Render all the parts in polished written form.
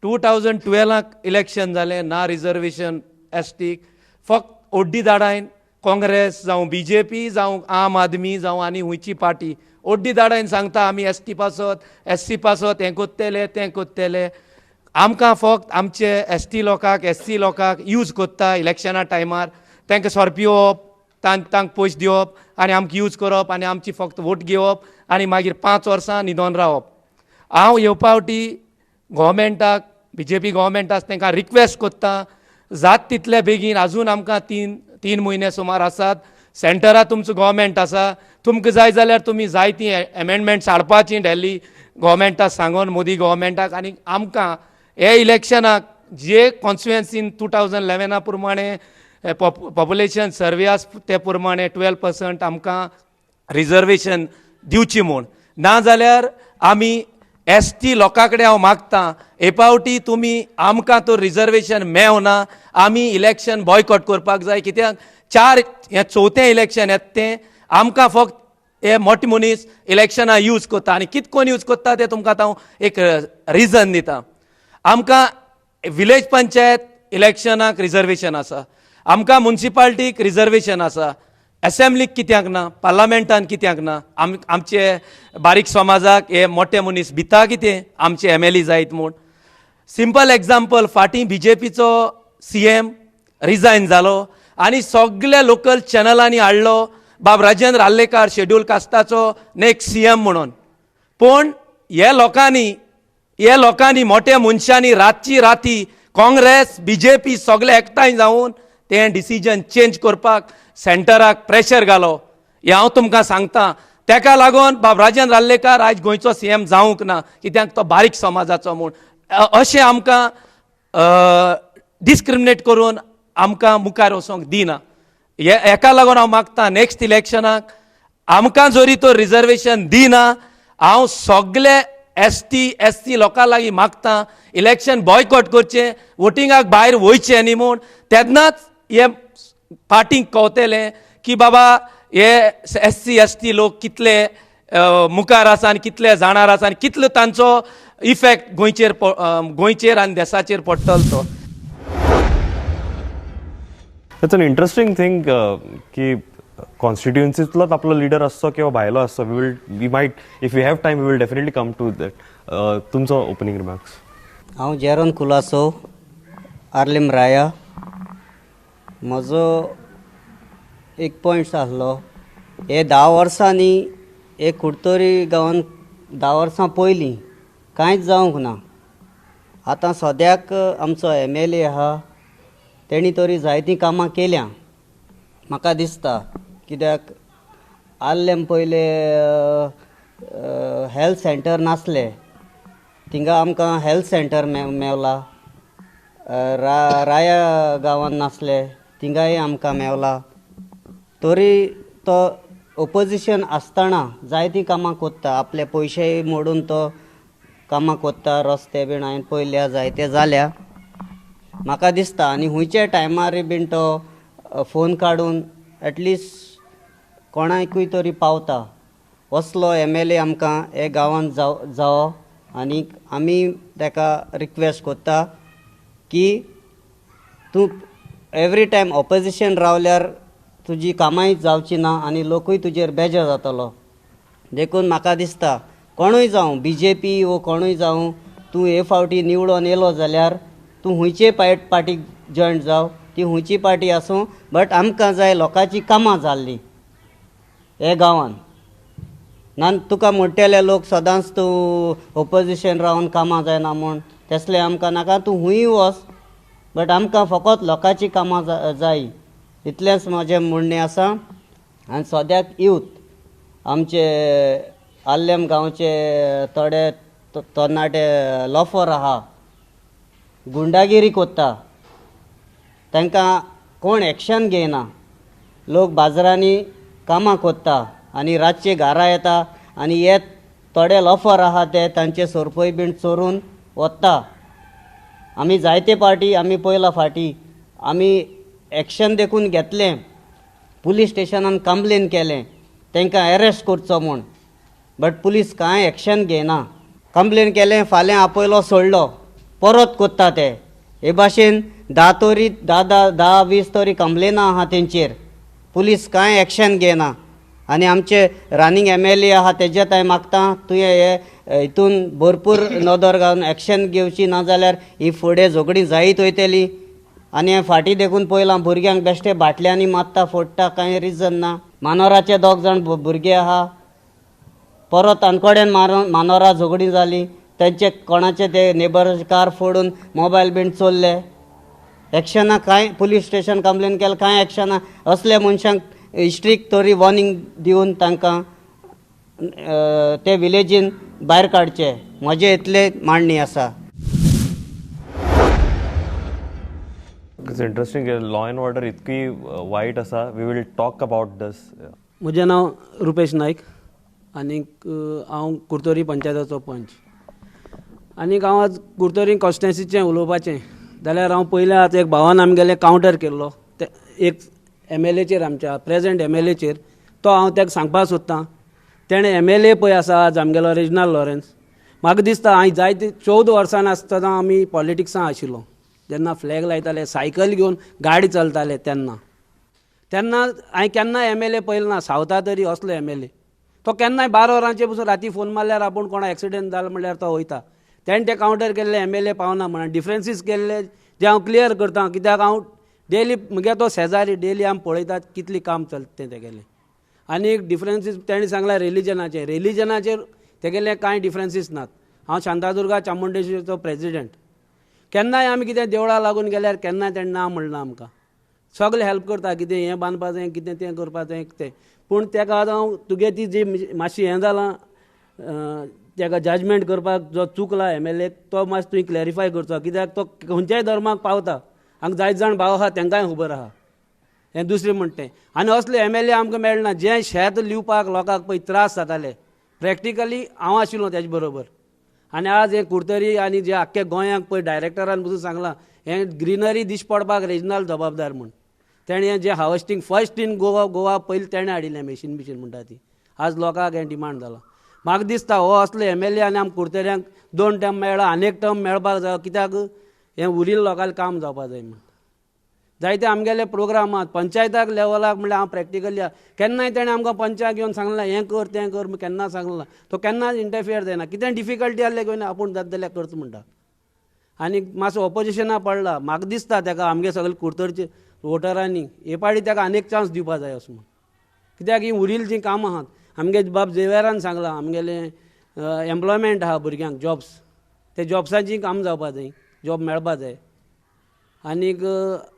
2012 election जालें ना reservation S टीक. फक्त ओड्डी दाडायन काँग्रेस जावं, बीजेपी जावं, आम आदमी जावं, आनी खंयची पार्टी ओड्डी दाडायन सांगता, आमी एस टी पासत, एस सी पासत हें कोत्तेले, तें कोत्तेले. आमकां फक्त आमचे एस टी लोकांक, एस सी लोकांक यूज कोत्ता. इलेक्शना टायमार तांकां सोरो पिवप, तांकां पयशे दिवप आनी आमकां यूज करप आनी आमची फक्त वोट घेवप आनी मागीर 5 वर्सां न्हिदोन रावप. हांव ह्यो पावटी गोवोरमेंटाक, बीजेपी गोवोरमेंट आसा तांकां रिक्वेस्ट कोत्ता, जात तितले बेगीन, आजून आमकां तीन म्हयने सुमार आसात, सेंटरा तुमचो गोवोरमेंट आसा, तुमकां जाय जाल्यार तुमी जायतीं एमेंडमेंट्स हाडपाची दिल्ली गोवोरमेंटाक सांगून, मोदी गोवोरमेंटाक, आनी आमकां हे इलेक्शनाक जे कॉन्स्टिट्युएन्सीन 2011 प्रमाणे पॉप्युलेशन सर्वे आसा ते प्रमाणे 12% आमकां रिजर्वेशन दिवची म्हूण. ना जाल्यार आमी एस टी लोकां कडेन हांव मागता, हे पावटी तुमी आमकां तो रिजर्वेशन मेवना, आमी इलेक्शन बॉयकॉट करपाक जाय. कित्याक चार हें चवथें इलेक्शन येता तें आमकां फक्त हे मोटे मनीस इलेक्शनां यूज करता. आनी कित कोन यूज करता तें तुमकां आतां हांव एक रिजन दिता. आमकां विलेज पंचायत इलेक्शनाक रिजर्वेशन आसा, आमकां मुन्सिपाल्टीक रिजर्वेशन आसा, एसेंब्लीक कित्याक ना? पार्लामेंटान कित्याक ना? आमचे बारीक समाजाक हे मोटे मनीस भिता कितें आमचे एमएलए जायत म्हूण? सिंपल एग्जाम्पल, फाटीं बीजेपीचो सीएम रिजायन जालो आनी सगल्या लोकल चॅनलांनी हाडलो, बाब राजेंद्र आर्लेकार शेड्यूल कास्टाचो नेक्स्ट सीएम म्हणून. पूण हे लोकांनी, मोठ्या मनशांनी रातची राती काँग्रेस, बीजेपी सगळे एकठांय जावन तें डिसिजन चेंज करपाक सेंटराक प्रेशर घालो, हें हांव तुमकां सांगता. तेका लागून बाब राजेंद्र आर्लेकार आयज गोंयचो सीएम जावंक ना, कित्याक तो बारीक समाजाचो म्हूण. अशें आमकां डिस्क्रिमिनेट करून आमकां मुखार वचोंक दिना. हे हेका लागून हांव मागता, नेक्स्ट इलेक्शनाक आमकां जरी तो रिजर्वेशन दिना, हांव सगले एस टी, एस सी लोकां लागीं मागता, इलेक्शन बॉयकॉट करचें, वोटिंगाक भायर वयचें न्ही म्हूण. तेन्नाच हे पार्टींक कळटलें की बाबा हे एस सी, एस टी लोक कितले मुखार आसा आनी कितले जाणार आसा आनी कितलो तांचो इफेक्ट गोंयचेर आनी देसाचेर पडटलो तो. It's an interesting thing की कॉन्स्टिट्युएन्सीतलोच आपलो लिडर आसचो किंवा भायलो आसचो. We might, if you have time, we will definitely come to that. तुमचो ओपनिंग रिमार्क्स. हांव जेरोन कुलासो, आर्लेम राया. म्हजो एक पॉयंट्स आसलो, हे 10 वर्सांनी हे कुडतरी गांवान 10 वर्सां पयलीं कांयच जावंक ना. आतां सद्याक आमचो एमएलए आहा, तेणी तरी जायतीं कामां केल्या म्हाका दिसता, कित्याक आर्लेम पयले हेल्थ सेंटर नासलें, थिंगा आमकां हेल्थ सेंटर मेवला. राया गांवान नासले, थिंगाय आमकां मेवला. तरी तो ओपोजिशन आसतना जायतीं कामां कोत्ता, आपले पयशेय मोडून तो कामां कोत्ता. रस्ते बीन हांवें पळयल्या, जायते जाल्या म्हाका दिसता. आनी खुंयच्या टायमार बीन तो फोन काडून एटलिस्ट कोणाकूय तरी पावता. असलो एमएलए आमकां हे गांवांत जावो आनी आमी ताका रिक्वेस्ट कोत्ता की तूं एवरी टायम ऑपोजिशन रावल्यार तुजी कामांय जावची ना आनी लोकूय तुजेर बेजार जातलो. देखून म्हाका दिसता, कोणूय जावं, बीजेपी वो कोणूय जावं, तूं हे फावटी निवडून येयलो जाल्यार तूं खुंयचे पार्टीक जॉयन जावं, ती खुंयची पार्टी आसूं, बट आमकां जाय लोकांची कामां जाल्लीं हे गांवान. ना तुका म्हणटेले लोक सदांच तूं ओपोजिशन रावन कामां जायना म्हूण, तसलें आमकां नाका. तूं खूंय वच, बट आमकां फकत लोकांची कामां जाय, इतलेंच म्हजें म्हणणें आसा. आनी सद्याक यूथ, आमचे आर्लेम गांवचे थोडे तरणाटे लोफर आहा, गुंडागिरी कोत्ता, तांकां कोण एक्शन घेयना. लोक बाजारांनी कामां कोत्ता आनी रातचे घरा येता आनी हे थोडे लोफर आहा ते तांचे सोरपय बीन चोरून वता. आमी जायते पार्टी आमी पळयला, फाटीं आमी एक्शन देखून घेतलें, पुलीस स्टेशनान कंप्लेन केलें तांकां एरेस्ट करचो म्हूण, बट पुलीस कांय एक्शन घेयना. कंप्लेन केलें, फाल्यां आपयलो, सोडलो. परत कोत्ता ते. हे भाशेन 10 तरी 10 20 तरी कंप्लेनां आहा तेंचेर, पुलीस कांय एक्शन घेना. आनी आमचे रनिंग MLA आहा तेज्यात हांवें मागता तुवें हे हितून भरपूर नदर घालून एक्शन घेवची, ना जाल्यार ही फुडें झगडीं जायत वयतली. आनी हांवें फाटीं देखून पळयलां भुरग्यांक बेश्टे बाटल्यांनी मारता फोडटा, कांय रिजन ना. मानोराचे 2 जाण भुरगे आहा, परत आनकोड्यान मानोरा झगडीं जालीं, तेंचे कोणाचे ते नेबर कार फोडून मोबायल बीन चोरले. एक्शना कांय पुलीस स्टेशन कंप्लेन केलें, कांय एक्शना. असल्या मनशांक स्ट्रीक तरी वॉर्निंग दिवन तांकां ते विलेजीन भायर काडचे, म्हजें इतलें मांडणी आसा. It's interesting, law and order इतकी वायट आसा. We will talk about this. म्हजें नांव रुपेश नायक आनीक हांव कुर्तोरी पंचायताचो पंच. आनीक हांव आज कुर्तोरी कॉन्स्टिट्युएन्सीचें उलोवपाचें जाल्यार हांव पयलें आतां एक भावान आमगेलें कावंटर केल्लो ते एक MLAचेर, आमच्या प्रेजेंट MLAचेर, तो हांव ताका सांगपाक सोदतां. तेणें MLA पळय आसा आज आमगेलो रेजिनाल्ड लॉरेन्स. म्हाका दिसता हांवें जायते 14 वर्सां आसतना आमी पॉलिटिक्सां आशिल्लो, जेन्ना फ्लॅग लायताले, सायकल घेवन गाडी चलताले तेन्ना तेन्ना हांवें केन्ना MLA पळयलो ना, सावथा तरी असलो MLA. तो केन्नाय 12 वरांचे पसून राती फोन मारल्यार आपूण कोणा एक्सिडंट जालो म्हणल्यार तो वयता. तेणें ते कावंटर केल्ले MLA पावना म्हणून डिफरन्सीस केल्ले जे हांव क्लियर करता, कित्याक हांव डेली म्हगे तो शेजारी डेली आमी पळयतात कितली काम चलता तें तेगेलें. आनी डिफरन्सीस तेणें सांगलां रिलिजनाचेर, रिलिजनाचेर तेगेले कांय डिफरन्सीस नात. हांव शांतादुर्गा चामुंडेश्वरीचो प्रेजिडेंट. केन्नाय आमी कितें देवळां लागून गेल्यार केन्नाय तेणें ना म्हणलां आमकां, सगळें हेल्प करता, कितें हें बांदपा जाय, कितें तें करपा जाय तें. पूण तेका आतां हांव तुगे ती जी मातशी हें जालां तेका जजमेंट करपाक जो चुकला MLA तो मातसो तुवें क्लॅरिफाय करचो, कित्याक तो खंयच्याय धर्माक पावता. हांगा जायते जाण भाव आहा तेंकांय खबर आहा हें. दुसरें म्हणटा तें आनी असले MLA आमकां मेळना जे शेत लिवपाक लोकांक पळय त्रास जाताले. प्रॅक्टिकली हांव आशिल्लो तेजे बरोबर. आनी आज हें कुर्तरी आनी जे आख्खे गोंयांक पळय डायरेक्टरान पसून सांगलां हें ग्रिनरी दिश पडपाक रेजिनाल्ड जबाबदार म्हूण. तेणें हें जें harvesting first in Goa, Goa पयलीं तेणें हाडिल्लें मेशीन बिशीन म्हणटा ती, आज लोकांक हें डिमांड जालां. म्हाका दिसता हो असलो MLA आनी आमकां कुर्तऱ्यांक 2 टर्म मेळ्ळा, आनी 1 टर्म मेळपाक जाय, कित्याक हें उरिल्लें लोकांक काम जावपाक जाय म्हूण. जायते आमगेले प्रोग्राम आहात पंचायताक लेवलाक, म्हणल्यार हांव प्रॅक्टिकली केन्नाय तेणें आमकां पंचाक येवन सांगलां हें कर तें कर म्हूण केन्ना सांगलां, तो केन्नाच इंटरफियर जायना. कितें डिफिकल्टी आहलें घेवन आपूण जाता जाल्यार करता म्हणटा. आनी मातसो ऑपोजिशना पडला. म्हाका दिसता तेका आमगे सगळे कुर्तोरचे वोटरांनी हे पाडी तेका आनी एक चान्स दिवपा जाय असो म्हूण, कित्याक ही उरिल्लीं जीं कामां आहात आमगे बाब झेवियरान सांगलां आमगेलें एम्प्लॉयमेंट आहा भुरग्यांक जॉब्स, ते जॉब्साचीं कामां जावपा जाय, जॉब मेळपा जाय. आनीक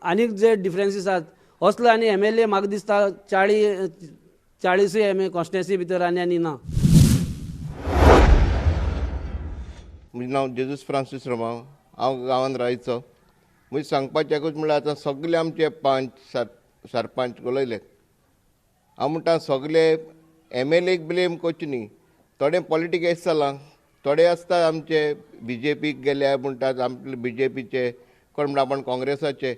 आनीक जे डिफरन्सीस आहात असलो आनी MLA म्हाका दिसता 40 MA constituency भितर आनी आनी ना. म्हजें नांव जेजूस फ्रांसीस रोमांव, हांव गांवांत रायचो. म्हजें सांगपाचें एकूच म्हणल्यार आतां सगळे आमचे पंच सरपंच उलयले. हांव म्हणटा सगळे MLAक ब्लेम करचे न्ही, थोडे पॉलिटिक्स जालां, थोडे आसता आमचे BJPक गेल्या म्हणटात आमचे BJPचे, कोण म्हणटा आपूण काँग्रेसाचे.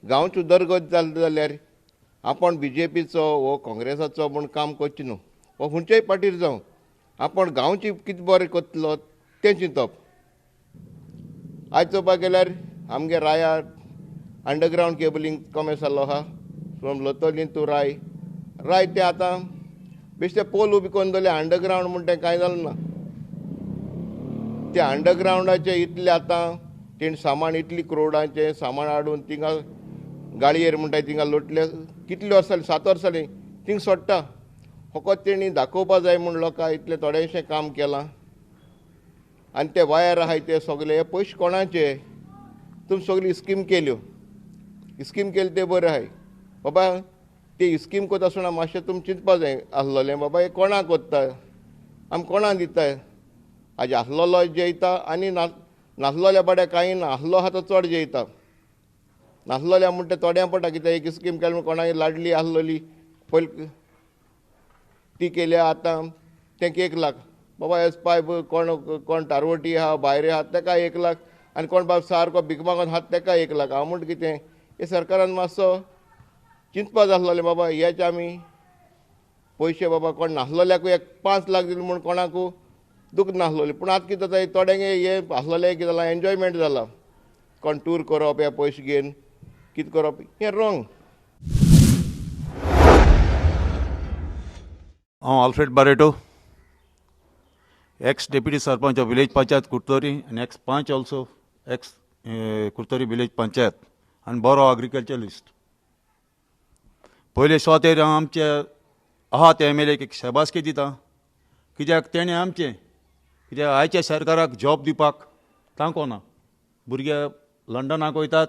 गांवची उदरगत जाली जाल्यार आपूण BJPचो वो काँग्रेसाचो म्हूण काम करचें न्हू, वो खंयच्याय पार्टीर जावं, आपूण गांवची कितें बरें करतलो तें चिंतप. आयज चोवपाक गेल्यार आमगे रायार अंडरग्रावंड केबलींग कमें जाल्लो आहा, फ्रॉम लोतोली टू राय, राय ते आतां बेश्टे पोल उबी करून दवरले, अंडरग्रावंड म्हण तें कांय जालें ना. ते अंडरग्रावंडाचे इतले आतां तेणें सामान इतली क्रोडांचें सामान हाडून थिंगा गाळयेर म्हणटा थिंगा लोटले, कितले वर्सां जालीं, 7 वर्सां जालीं थिंगा सोडटा. फकत तेणी दाखोवपा जाय म्हूण लोकांक इतलें थोडेंशें काम केलां. आनी ते वायर आहाय ते सगळे हे पयशे कोणाचे, तुमी सगळी स्कीम केल्यो, स्कीम केली तें बरें आहाय बाबा, ते स्कीम करता आसतना मातशें तुमी चिंतपा जाय आसलोलें बाबा हें कोणाक कोत्ता, आमी कोणाक दिता. आज आसलोलो जेयता आनी नासलोल्या बाड्या कांय ना, आसलो आहा तो चड जेयता, नासलोल्या म्हणटा थोड्यां पडटा. कित्याक एक स्कीम केली म्हूण कोणाक लाडली आसलोली पयलीं ती केल्या, आतां तेंका 1 लाख बाबा एस पाय कोण कोण तारवटी आहा भायर आहा तेका 1 लाख, आनी कोण बाब सारको भीक मागून आहा तेका 1 लाख. हांव म्हणटा कितें हे सरकारान मातसो चिंतपा जाय आसलोलें बाबा हेचे आमी पयशे बाबा कोण नासलोल्याकूय एक 5 लाख दिले म्हूण कोणाकू दुख नासलोलें. पूण आतां कितें जाता थोड्यांक हे आसलोलें कितें जालां एन्जॉयमेंट जालां. कोण टूर करप या पयशे घेवन कितें करप हें रॉंग. हांव Alfred Barreto, ex deputy sarpanch of village panchayat Curtorim आनी ex panch also ex Curtorim village panchayat आनी बरो एग्रीकल्चरिस्ट. पयले सुवातेर हांव आमचे आहा ते एम एल एक शाबासकी दिता, कित्याक तेणें आमचें कित्याक आयच्या सरकाराक जॉब दिवपाक तांको ना. भुरगे लंडनाक वयतात,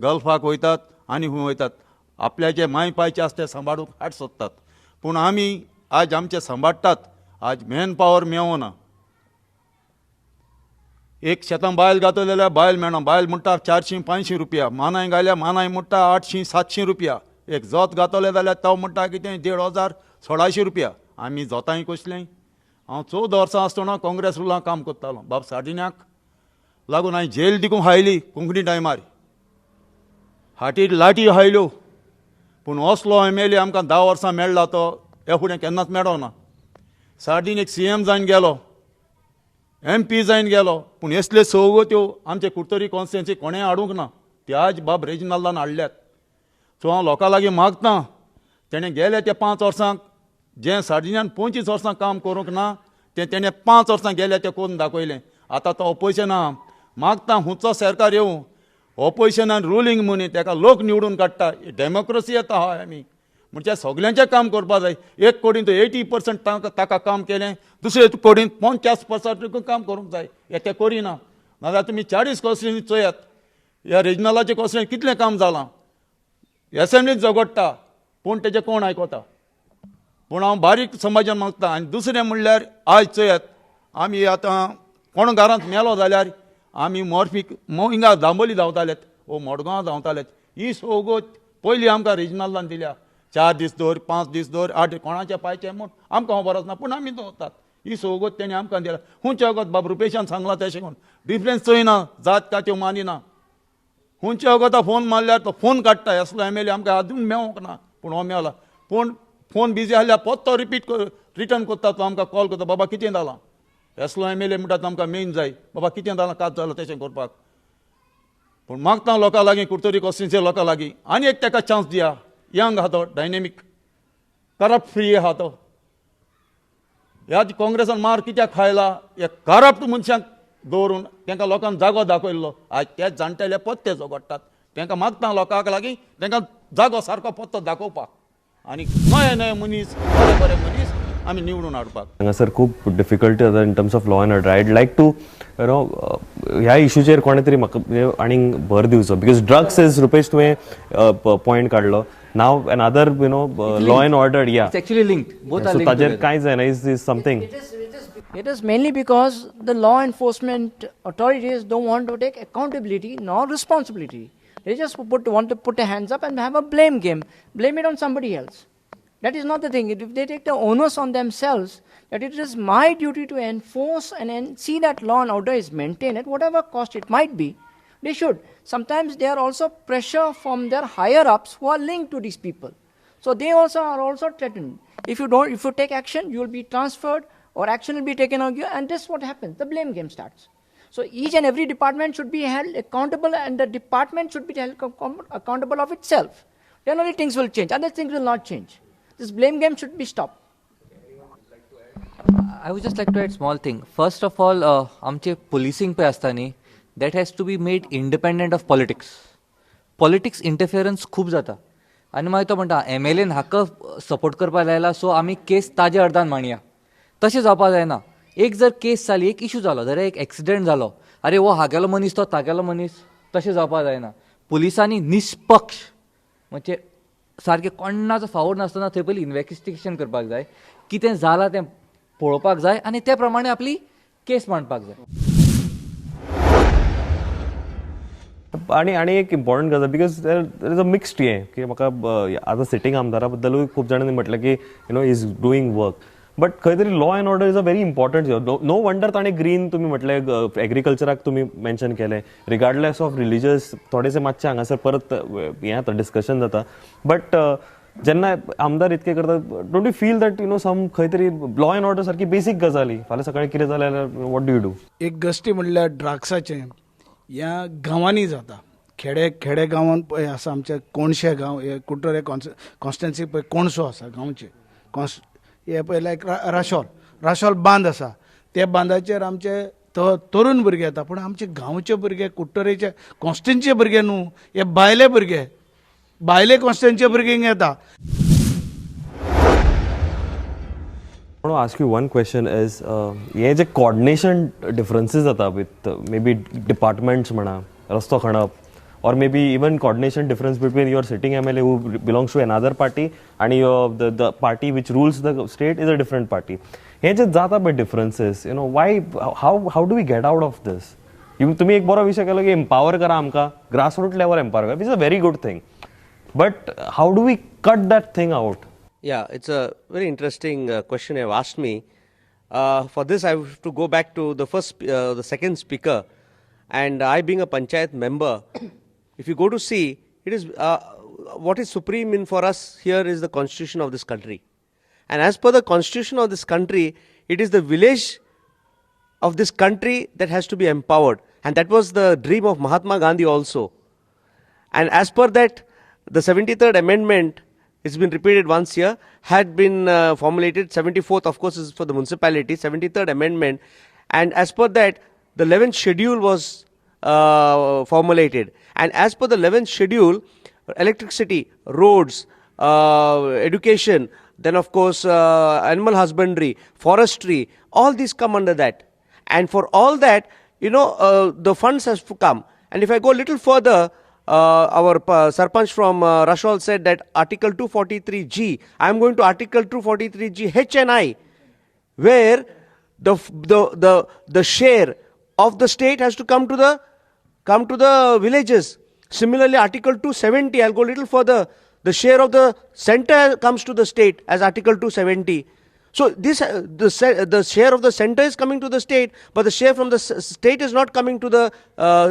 गल्फाक वयतात आनी खंय वयतात, आपल्याचे माय पायचे आसा ते सांबाळूंक हाड सोदतात. पूण आमी आज आमचे सांबाळटात, आज मॅन पावर मेवना. एक शेतां बायल घातली जाल्यार बायल मेळना, बायल म्हणटा 400-500 रुपया, मानाय घाल्यार मानाय म्हणटा 800-700 रुपया, एक जोत घातलें जाल्यार तो म्हणटा कितें 1500 1600 रुपया. आमी जोतांय कसलें? हांव 14 वर्सां आसतना काँग्रेस रुलां काम करतालो. बाब सार्डिन्याक लागून हांवें जेल दिकून खायली कोंकणी टायमार, हाटीर लाठी खायल्यो. पूण असलो एम एल ए आमकां 10 वर्सां मेळ्ळा तो हे फुडें केन्नाच मेळना. सार्दीन एक सी एम जावन गेलो, एम पी जावन गेलो, पूण असल्यो सवगत्यो आमचे कुडतरी कॉन्स्टिट्युएन्सी कोणें हाडूंक ना, त्यो आज बाब रेजिनाल्दान हाडल्यात. सो हांव लोकां लागीं मागता, तेणें गेले त्या 5 वर्सांक जें सार्दिन्यान 25 वर्सां काम करूंक ना तें तेणें 5 वर्सां गेले तें करून दाखयलें. आतां तो ऑपोजिशना मागता हुंचो सरकार येवं, ऑपोजिशनान रुलींग मनी तेका लोक निवडून काडटा, डेमोक्रेसी येता हय आमी म्हणजे सगल्यांचें काम करपाक जाय. एक कोडीन तो 80% ताका काम केलें, दुसरे कोडीन 50% काम करूंक जाय, हें तें करिना. नाजाल्यार तुमी 40 कॉन्स्टिट्युएन्सी चोयात, ह्या रिजनलाचे कॉन्स्टिट्युएन्सी कितलें काम जालां, एसेंब्लीत झगडटा पूण तेजें कोण आयकता? पूण हांव बारीक समाजान मागता. आनी दुसरें म्हणल्यार आयज चोयात आमी आतां कोण घरांत मेलो जाल्यार आमी मोर्फीक हिंगा दांबोली धांवतालेत ओ मडगांव धांवतालेत. ही सवगत पयलीं आमकां रिजनलान दिल्या, 4 दीस दवर, 5 दीस दवर, 8 कोणाच्या पांयचें म्हूण आमकां खबर आसना, पूण आमी दवरतात. ही सवगत तेणी आमकां दिल्या. खंयच्या वगत बाब रुपेशान सांगलां तेशें करून डिफरन्स चोयना, जात कात्यो मानिना. खंयच्या वगता फोन मारल्यार तो फोन काडटा, असलो एम एल ए आमकां आजून मेवोंक ना, पूण हो मेवला. पूण फोन बिजी आसल्यार परतो रिपीट रिटर्न करता, तो आमकां कॉल करता, बाबा कितें जालां. असलो एम एल ए म्हणटा तो आमकां मेन जाय, बाबा कितें जालां कात जालां तेशें करपाक. पूण मागता लोकां लागीं, कुडतरी कॉन्स्टिट्युएन्सी लोकां लागीं आनी एक ताका चान्स दिया. यंग आहा तो, डायनेमीक, करप्ट फ्री आहा तो. ह्या काँग्रेसान मार कित्याक खायला, हे करप्ट मनशांक दवरून तांकां लोकांक जागो दाखयल्लो. आयज ते जाणटेले पत्ते झगडटात, तांकां मागता लोकांक लागीं तांकां जागो सारको पत्तो दाखोवपाक आनी नये नये मनीस, बरे बरे मनीस आमी निवडून हाडपाक. हांगासर खूब डिफिकल्टी जाता in terms of law and order. I'd like to you know ह्या इशूचेर कोणें तरी म्हाका आनीक भर दिवचो, because drugs is, Rupesh तुवें पॉयंट काडलो, now another you know law and order, yeah it's actually linked, both are linked. ताजेर कांय जायना, is is something. It is mainly because the law enforcement authorities don't want to take accountability nor responsibility. They just want to put their hands up and have a blame game, blame it on somebody else. That is not the thing. If they take the onus on themselves, that it is my duty to enforce and see that law and order is maintained at whatever cost it might be, they should. Sometimes they are also pressure from their higher-ups who are linked to these people. So they also are also threatened. If you don't, if you take action, you will be transferred or action will be taken on you, and this is what happens. The blame game starts. So each and every department should be held accountable, and the department should be held accountable of itself. Then only things will change. Other things will not change. This blame game should be stopped. I would just like to add small thing. First of all, आमचे policing pay आसता न्ही, that has to be made independent of politics. Politics interference खूब जाता आनी मागीर तो म्हणटा M L N हाका सपोर्ट करपाक लायला, सो आमी केस ताजे अर्दान मांडया. तशें जावपाक जायना. एक जर केस जाली, एक इशू जालो, जर एक एक्सिडंट जालो, अरे हो हागेलो मनीस तो तागेलो मनीस, तशें जावपाक जायना. पुलिसांनी निष्पक्ष म्हणजे सारकें कोणाचो फावोर नासतना थंय पयलीं इन्वेस्टिगेशन करपाक जाय, कितें जालां तें पळोवपाक जाय आनी ते प्रमाणे आपली केस मांडपाक जाय. आनी आनी एक इम्पॉर्टंट गजाल, because there is a mixed हें की म्हाका आतां सिटींग आमदारा बद्दलूय खूब जाणांनी म्हटलें की you know is doing work, but खंय तरी law and order is a very important. No wonder ताणें ग्रीन तुमी म्हटलें, एग्रीकल्चराक तुमी मेन्शन केलें, रिगार्डलेस ऑफ रिलीजियस थोडेशें मातशें हांगासर परत हें जाता, डिस्कशन जाता. बट जेन्ना आमदार इतकें करता, don't you feel that you know some खंय तरी लॉ एंड ऑर्डर सारकी बेसीक गजाली, फाल्यां सकाळीं कितें जालें जाल्यार what do you do? एक गश्टी म्हणल्यार ड्रग्साचें ह्या गांवांनी जाता. खेडे खेडे गांवांत पळय आसा आमचे कोणशे गांव, हे कुडटरे कॉन्स्टिट्युएन्सी पळय कोणसो आसा गांवचे हे पळय लायक राशोल, राशोल बांद आसा, त्या बांदाचेर आमचे तरुण भुरगे येता, पूण आमचे गांवचे भुरगे, कुडटरेचे कॉन्स्टिट्युएन्सीचे भुरगे न्हू, हे भायले भुरगे, भायले कॉन्स्टिट्युएन्सीचे भुरगे येता. I want to ask you one question is, हे जे coordination differences जाता with maybe departments म्हणा, रस्तो खणप, or maybe even coordination difference between your sitting MLA who belongs to another party and the party which rules the state is a different party. हे जे जाता पळय differences, you know, why, how do we get out of this? तुम्ही एक बरो विशय केलो की empower करा आमकां, grassroots level empower करा, which is a very good thing. But how do we cut that thing out? Yeah, it's a very interesting question you have asked me. For this, I have to go back to the the second speaker. And I, being a panchayat member, if you go to see, it is what is supreme in for us here is the constitution of this country. And as per the constitution of this country, it is the village of this country that has to be empowered. And that was the dream of Mahatma Gandhi also. And as per that, the 73rd Amendment, it's been repeated once here, had been formulated. 74th, of course, is for the municipality, 73rd Amendment. And as per that, the 11th schedule was formulated. And as per the 11th schedule, electricity, roads, education, then of course animal husbandry, forestry, all these come under that. And for all that, you know, the funds has to come. And if I go a little further, our Sarpanch from Rashol said that Article 243G, I am going to Article 243G H and I, where the share of the state has to come to the villages. Similarly, Article 270, I'll go a little further, the share of the center comes to the state as Article 270. So this the share of the center is coming to the state, but the share from the state is not coming to the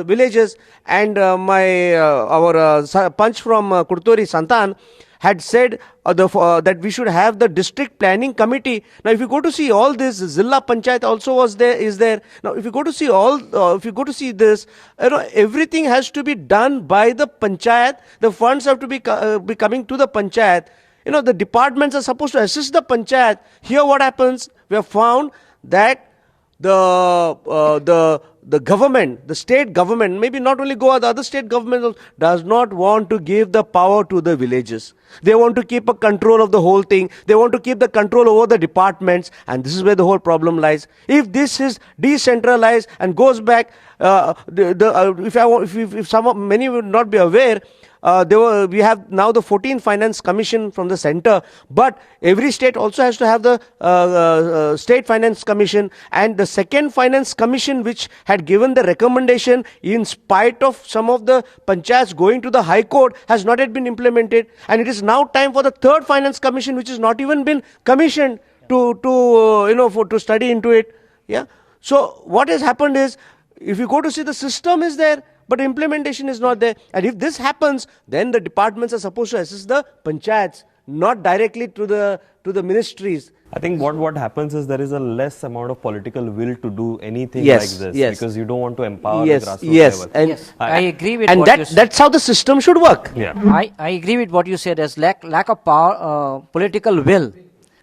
villages. And our Panch from Kurtori, Santan, had said that we should have the district planning committee. Now, if you go to see all this, Zilla Panchayat also was there, is there. Now, if you go to see all, if you go to see this, you know, everything has to be done by the panchayat. The funds have to be coming to the panchayat. You know, the departments are supposed to assist the panchayat. Here what happens, we have found that the government, the state government, maybe not only Goa, the other state government does not want to give the power to the villages. They want to keep a control of the whole thing. They want to keep the control over the departments, and this is where the whole problem lies. If this is decentralized and goes back, if some many would not be aware, we have now the 14th Finance Commission from the center, but every state also has to have the State Finance Commission, and the second Finance Commission, which had given the recommendation in spite of some of the panchayats going to the High Court, has not yet been implemented, and it is now time for the third Finance Commission, which has not even been commissioned to study into it. Yeah. So what has happened is, if you go to see, the system is there, but implementation is not there. And if this happens, then the departments are supposed to assist the panchayats, not directly to the ministries. I think what happens is there is a less amount of political will to do anything like this, yes, because you don't want to empower the grassroots level. And yes, I agree with and what that, you said. That's how the system should work. Yeah. I agree with what you said as lack of power, political will.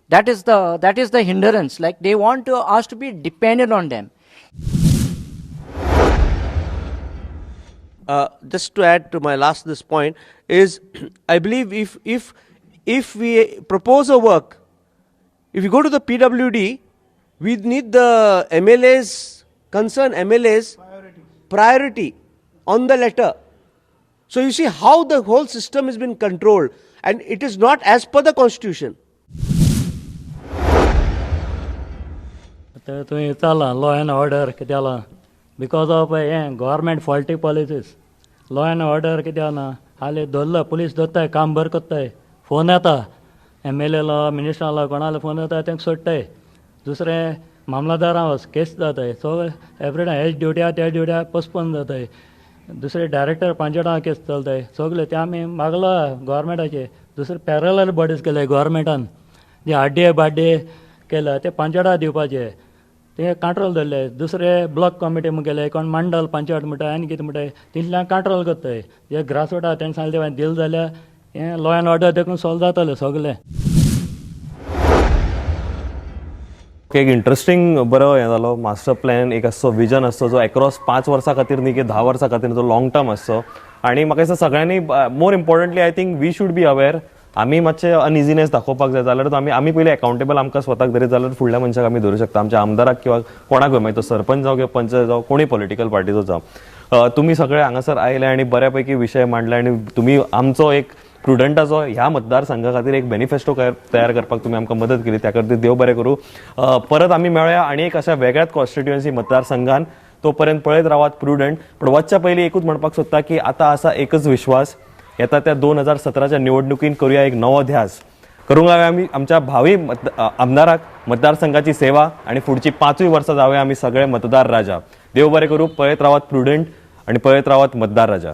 That is the hindrance. Like they want us to be dependent on them. Just to add to my last this point is, I believe if we propose a work, if you go to the PWD, we need the MLAs, concerned MLAs priority on the letter. So you see how the whole system has been controlled, and it is not as per the constitution. Law and order because of government faulty policies. Law and order कित्याक ना, हाली धरलो police धरताय, काम बरें करताय, phone येता M L yellow मिनिस्टरालो कोणालो phone येता तांकां सोडटाय. दुसरें मामलादारां वच केस जाताय, सो एवरी टायम हेच ड्युटी आहा त्या ड्युटी आहा पोस्टपोन जाताय. दुसरे डायरेक्टर पांचेटां केस चलताय, सगळे ते आमी मागला गव्हर्मेंटाचे. दुसरे पॅरलल बॉडीज केले गव्हर्मेंटान, जे आर डी ए बाड्डे केला ते पांचेटां दिवपाचे. ते कांट्रोल धरले. दुसरे ब्लॉक कमिटी मुगेले कोण मंडल पंचायत म्हणटा आनी कितें म्हणटाय, तितल्यान कांट्रोल करताय. जे ग्रासरूट आहा तेणें सांगलें दिलें जाल्यार हें लॉ एंड ऑर्डर देखून सॉल्व जातलें सगलें. एक इंट्रस्टींग बरो हें जालो मास्टर प्लॅन, एक आसचो विजन आसचो जो एक्रॉस 5 वर्सां खातीर न्ही की 10 वर्सां खातीर, जो लॉंग टर्म आसचो. आनी म्हाका दिसता सगळ्यांनी, more importantly I think we should be aware. आमी मातशे अनइझिनेस दाखोवपाक जाय जाल्यार आमी आमी पयलीं अकाउंटेबल आमकां स्वताक धरीत जाल्यार फुडल्या मनशाक आमी धरूं शकता, आमच्या आमदाराक किंवा कोणाकूय, मागीर तो सरपंच जावं किंवा पंच जावं, कोणूय पॉलिटिकल पार्टीचो जावं. तुमी सगळे हांगासर आयले आनी बऱ्या पैकी विशय मांडले आनी तुमी आमचो एक प्रुडंटाचो ह्या मतदारसंघा खातीर एक मॅनिफेस्टो तयार करपाक तुमी आमकां मदत केली, त्या खातीर देव बरें करूं. परत आमी मेळया आनी एक अशा वेगळ्याच कॉन्स्टिट्युएन्सी मतदारसंघान. तो पर्यंत पळयत रावात प्रुडंट. पण वचच्या पयलीं एकूच म्हणपाक सोदता की आतां आसा एकच विश्वास, येता त्या 2017च्या निवडणुकीन करूया एक नवो ध्यास, करूंक लावया आमी आमच्या भावी आमदाराक मतदारसंघाची सेवा आनी फुडची 5 वर्सां जावया आमी सगळे मतदार राजा. देव बरें करूं. पळयत रावात प्रुडंट आनी पळयत रावात मतदार राजा.